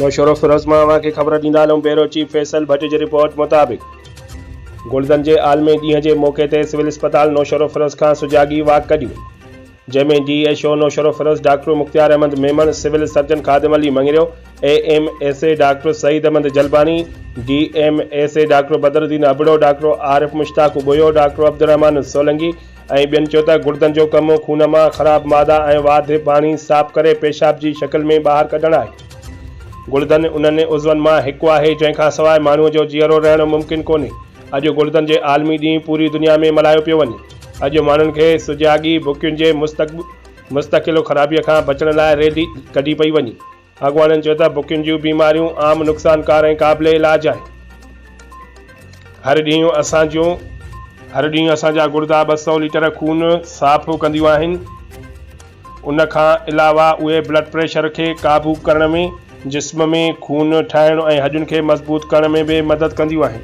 نوشهروفيروز مان اوهان کي خبر ڏيندا هلون بيورو چيف فيصل ڀٽ جي رپورٽ مطابق گڙدن جي عالمي ڏينهن جي موقعي تي سول اسپتال نوشهروفيروز کان سجاڳي واڪ ڪڍي وئي جنهن ۾ D H O Naushahro Feroze doctor Mukhtiar Ahmed Memon, civil surgeon Khadim Ali Mangrio, A M S A doctor Saeed Ahmed Jalbani, D M S A doctor Badruddin Abro, doctor Arif Mushtaq Boyo, doctor Abdulrahman Solangi ۽ ٻين چيو ته گڙدن جو ڪم خون مان خراب مادا ۽ واڌ پاڻي صاف ڪري پيشاب جي شڪل ۾ ٻاهر ڪڍڻ آهي. گڙدن انهن عضون مان هڪ آهي جنهن کان سواء ماڻهوء جو جيئرو رهڻ ممڪن ڪونهي. اڄ گڙدن جي عالمي ڏينهن پوري دنيا ۾ ملهايو پيو وڃي. اڄ ماڻهن کي سجاڳي بڪين جي مستقل خرابيء کان بچڻ لاء ريلي ڪڍي پئي وڃي. اڳواڻن چيو ته بڪين جون بيماريون عام نقصانڪار ۽ قابل علاج آهن. هر ڏينهن اسان جون هر ڏينهن اسان جا گڙدا 200 ليٽر خون صاف ڪنديون آهن. ان کان علاوه اهي بلڊ پريشر کي قابو ڪرڻ ۾، جسم ۾ خون ٺاهڻ ۽ هڏين کي مضبوط ڪرڻ ۾ به مدد ڪنديون آهن.